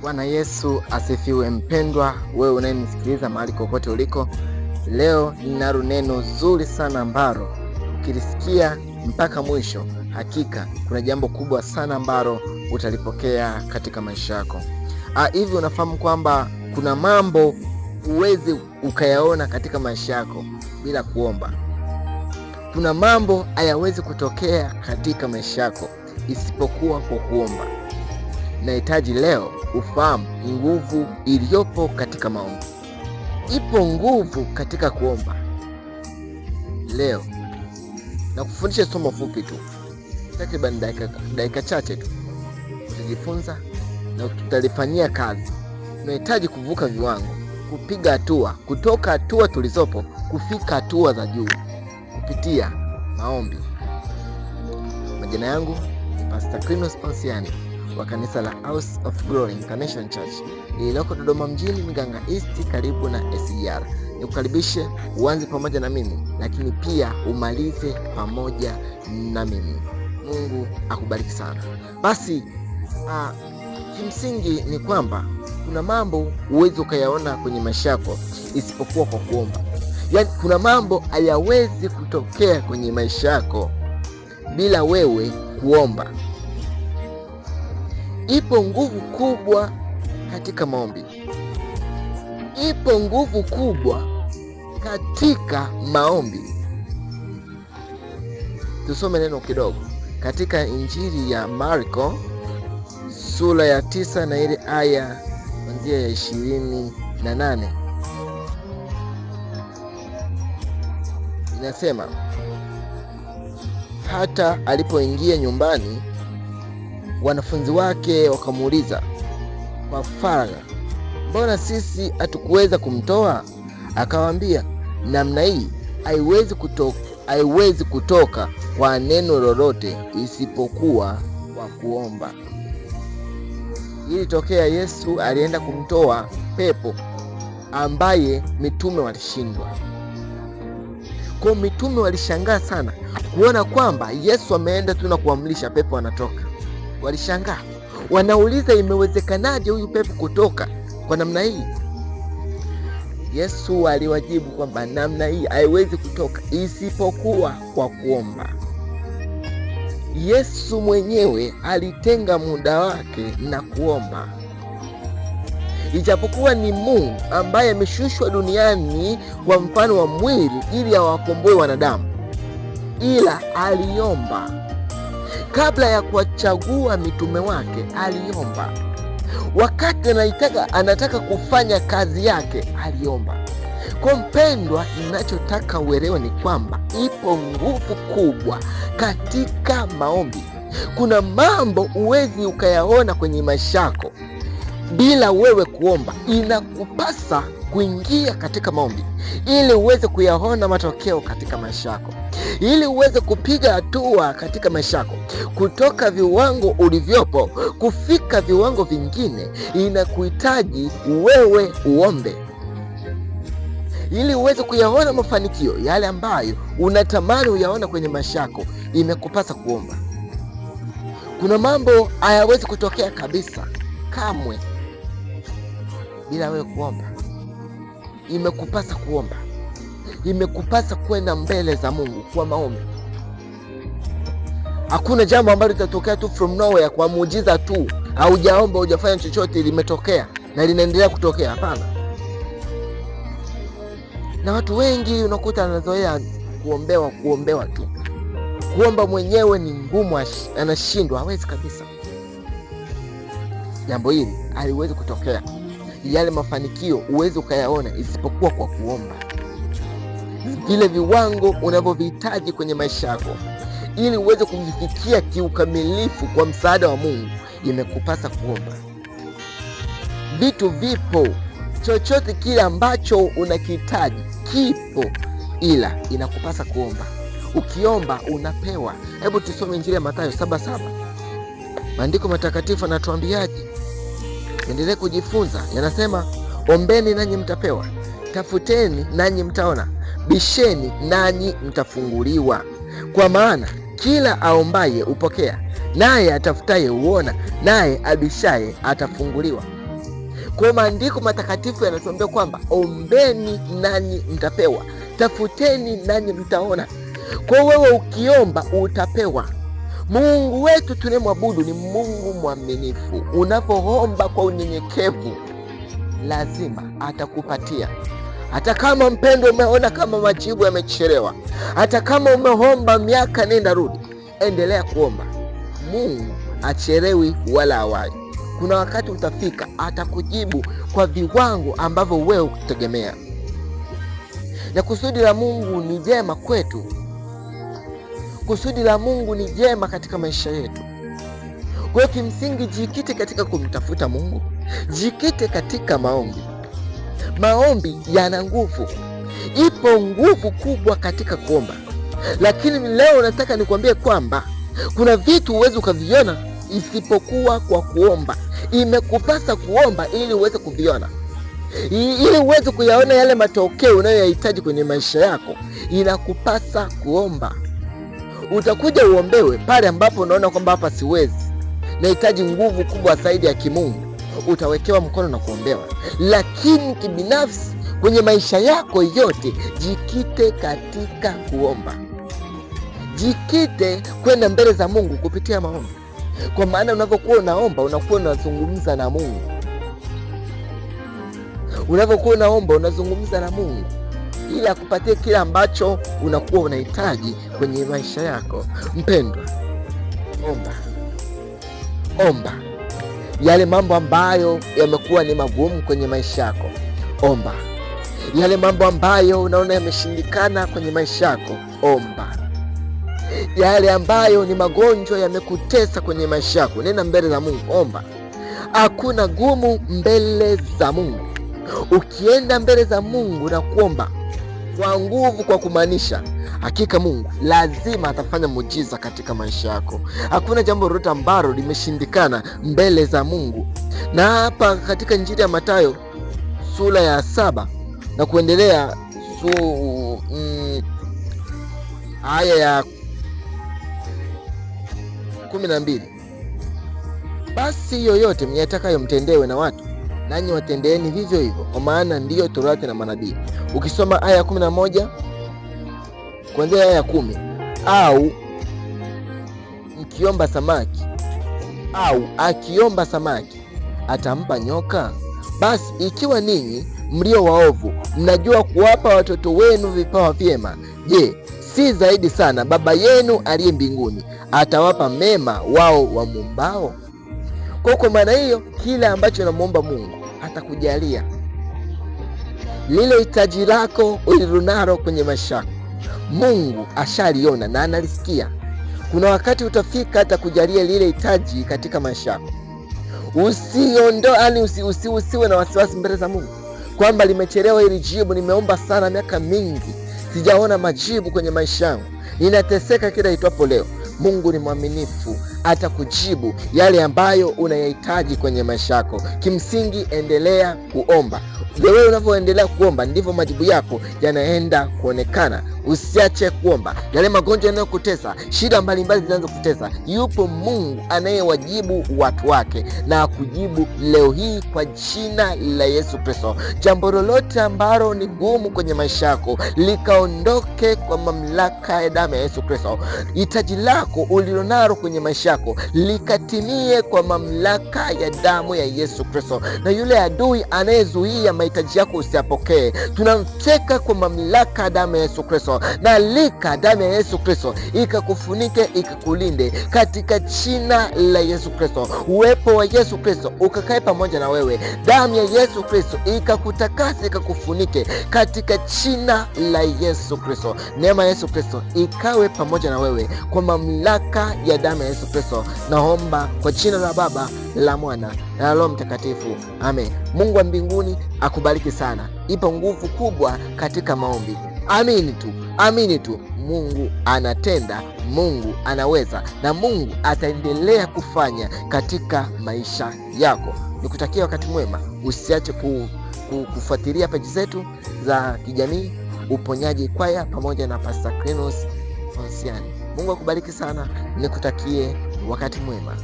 Bwana Yesu asifiwe. Mpendwa wewe unayenisikiliza mahali kokote uliko, leo ninalo neno zuri sana ambalo ukilisikia mpaka mwisho, hakika kuna jambo kubwa sana ambalo utalipokea katika maisha yako. Hivi unafahamu kwamba kuna mambo huwezi ukayaona katika maisha yako bila kuomba? Kuna mambo hayawezi kutokea katika maisha yako isipokuwa kwa kuomba. Nahitaji leo ufahamu nguvu iliyopo katika maombi. Ipo nguvu katika kuomba. Leo na kufundisha somo fupi tu, takriban dakika chache tu, utajifunza na tutalifanyia kazi. Tunahitaji kuvuka viwango, kupiga hatua, kutoka hatua tulizopo kufika hatua za juu kupitia maombi. Majina yangu ni Pastor Clinus Ponsiani wa kanisa la House of Glory Incarnation Church lililoko Dodoma mjini, Mganga East, karibu na SGR. Nikukaribishe uanze pamoja na mimi, lakini pia umalize pamoja na mimi. Mungu akubariki sana. Basi kimsingi ni kwamba kuna mambo huwezi ukayaona kwenye maisha yako isipokuwa kwa kuomba. Yaani kuna mambo hayawezi kutokea kwenye maisha yako bila wewe kuomba. Ipo nguvu kubwa katika maombi. Ipo nguvu kubwa katika maombi. Tusome neno kidogo katika Injili ya Marko sura ya 9 na ile aya kuanzia ya 28. Inasema, hata alipoingia nyumbani, wanafunzi wake wakamuuliza kwa faragha, mbona sisi hatukuweza kumtoa? Akawaambia, namna hii haiwezi kutoka kwa neno lolote isipokuwa kwa kuomba. Ilitokea Yesu alienda kumtoa pepo ambaye mitume walishindwa. Kwa mitume walishangaa sana kuona kwamba Yesu ameenda tu na kuamrisha pepo anatoka. Walishangaa, wanauliza imewezekanaje huyu pepo kutoka kwa namna hii? Yesu aliwajibu kwamba namna hii haiwezi kutoka isipokuwa kwa kuomba. Yesu mwenyewe alitenga muda wake na kuomba. Ijapokuwa ni Mungu ambaye ameshushwa duniani kwa mfano wa mwili ili awakomboe wanadamu, ila aliomba. Kabla ya kuwachagua mitume wake aliomba. Wakati anataka kufanya kazi yake aliomba. Kwa mpendwa, ninachotaka uelewe ni kwamba ipo nguvu kubwa katika maombi. Kuna mambo huwezi ukayaona kwenye maisha yako bila wewe kuomba. Inakupasa kuingia katika maombi ili uweze kuyaona matokeo katika maisha yako, ili uweze kupiga hatua katika maisha yako, kutoka viwango ulivyopo kufika viwango vingine. Inakuhitaji wewe uombe ili uweze kuyaona mafanikio yale ambayo unatamani uyaona kwenye maisha yako. Imekupasa kuomba. Kuna mambo hayawezi kutokea kabisa kamwe bila wewe kuomba. Imekupasa kuomba. Imekupasa kwenda mbele za Mungu kwa maombi. Hakuna jambo ambalo litatokea tu from nowhere kwa muujiza tu. Haujaomba, hujafanya chochote, limetokea na linaendelea kutokea. Hapana. Na watu wengi unakuta anazoea kuombewa, kuombewa tu. Kuomba mwenyewe ni ngumu, anashindwa, hawezi kabisa. Jambo hili haliwezi kutokea. Yale mafanikio huwezi ukayaona isipokuwa kwa kuomba. Vile viwango unavyovihitaji kwenye maisha yako ili uweze kuvifikia kiukamilifu kwa msaada wa Mungu, imekupasa kuomba. Vitu vipo, chochote kile ambacho unakihitaji kipo, ila inakupasa kuomba. Ukiomba unapewa. Hebu tusome Injili ya Mathayo 7:7. Maandiko matakatifu yanatuambiaje? Endelee kujifunza. Yanasema, ombeni nanyi mtapewa, tafuteni nanyi mtaona, bisheni nanyi mtafunguliwa. Kwa maana kila aombaye hupokea, naye atafutaye huona, naye abishaye atafunguliwa. Kwa maandiko matakatifu yanatuambia kwamba ombeni nanyi mtapewa, tafuteni nanyi mtaona. Kwa wewe ukiomba utapewa. Mungu wetu tunayemwabudu ni Mungu mwaminifu. Unapoomba kwa unyenyekevu, lazima atakupatia. Hata kama mpendo, umeona kama majibu yamechelewa, hata kama umeomba miaka nenda rudi, endelea kuomba. Mungu achelewi wala hawai. Kuna wakati utafika, atakujibu kwa viwango ambavyo wewe ukutegemea. Na kusudi la Mungu ni jema kwetu. Kusudi la Mungu ni jema katika maisha yetu. Kwa hiyo kimsingi, jikite katika kumtafuta Mungu, jikite katika maombi. Maombi yana nguvu, ipo nguvu kubwa katika kuomba. Lakini leo nataka nikuambie kwamba kuna vitu huwezi ukaviona isipokuwa kwa kuomba. Imekupasa kuomba ili uweze kuviona, ili uweze kuyaona yale matokeo unayoyahitaji kwenye maisha yako. Inakupasa kuomba. Utakuja uombewe pale ambapo unaona kwamba hapa siwezi, nahitaji nguvu kubwa zaidi ya kimungu, utawekewa mkono na kuombewa. Lakini kibinafsi, kwenye maisha yako yote, jikite katika kuomba, jikite kwenda mbele za Mungu kupitia maombi, kwa maana unavyokuwa unaomba unakuwa unazungumza na Mungu. Unavyokuwa unaomba unazungumza na Mungu ili akupatie kile ambacho unakuwa unahitaji kwenye maisha yako. Mpendwa, omba, omba yale mambo ambayo yamekuwa ni magumu kwenye maisha yako, omba yale mambo ambayo unaona yameshindikana kwenye maisha yako, omba yale ambayo ni magonjwa yamekutesa kwenye maisha yako, nenda mbele za Mungu, omba. Hakuna gumu mbele za Mungu. Ukienda mbele za Mungu na kuomba kwa nguvu, kwa kumaanisha, hakika Mungu lazima atafanya muujiza katika maisha yako. Hakuna jambo lolote ambalo limeshindikana mbele za Mungu. Na hapa katika Injili ya Mathayo sura ya 7 na kuendelea aya ya 12, basi yoyote myatakayo mtendewe na watu, nanyi watendeeni vivyo hivyo, kwa maana ndiyo Torati na manabii. Ukisoma aya ya 11 kuanzia aya ya 10, au mkiomba samaki au akiomba samaki atampa nyoka? Basi ikiwa ninyi mlio waovu mnajua kuwapa watoto wenu vipawa vyema, je, si zaidi sana Baba yenu aliye mbinguni atawapa mema wao wamuombao? Kwa maana hiyo, kile ambacho unamwomba Mungu atakujalia. Lile hitaji lako ulilonalo kwenye maisha yako, Mungu ashaliona na analisikia. Kuna wakati utafika atakujalia lile hitaji katika maisha yako. Usiondoe, yani usiwe na wasiwasi mbele za Mungu kwamba limechelewa hili jibu, nimeomba sana miaka mingi sijaona majibu kwenye maisha yangu, ninateseka kila itwapo leo. Mungu ni mwaminifu, atakujibu yale ambayo unayahitaji kwenye maisha yako. Kimsingi, endelea kuomba. Wewe unavyoendelea kuomba ndivyo majibu yako yanaenda kuonekana. Usiache kuomba. Yale magonjwa yanayokutesa, shida mbalimbali zinazokutesa, yupo Mungu anayewajibu watu wake na akujibu leo hii kwa jina la Yesu Kristo. Jambo lolote ambalo ni gumu kwenye maisha yako likaondoke kwa mamlaka ya damu ya Yesu Kristo. Hitaji lako ulilonalo kwenye maisha yako likatimie kwa mamlaka ya damu ya Yesu Kristo. Na yule adui anayezuia mahitaji yako usiyapokee, tunamteka kwa mamlaka ya damu ya Yesu Kristo, na lika damu ya Yesu Kristo ikakufunike ikakulinde katika jina la Yesu Kristo. Uwepo wa Yesu Kristo ukakae pamoja na wewe, damu ya Yesu Kristo ikakutakase ikakufunike katika jina la Yesu Kristo. Neema ya Yesu Kristo ikawe pamoja na wewe kwa mamlaka ya damu ya Yesu Kristo. Naomba kwa jina la Baba, la Mwana na la Roho Mtakatifu, amen. Mungu wa mbinguni akubariki sana. Ipo nguvu kubwa katika maombi. Amini tu, amini tu, Mungu anatenda, Mungu anaweza, na Mungu ataendelea kufanya katika maisha yako. Nikutakia wakati mwema. Usiache kufuatilia peji zetu za kijamii Uponyaji Kwaya pamoja na Pastor Clinus Ponsiani. Mungu akubariki sana, nikutakie wakati mwema.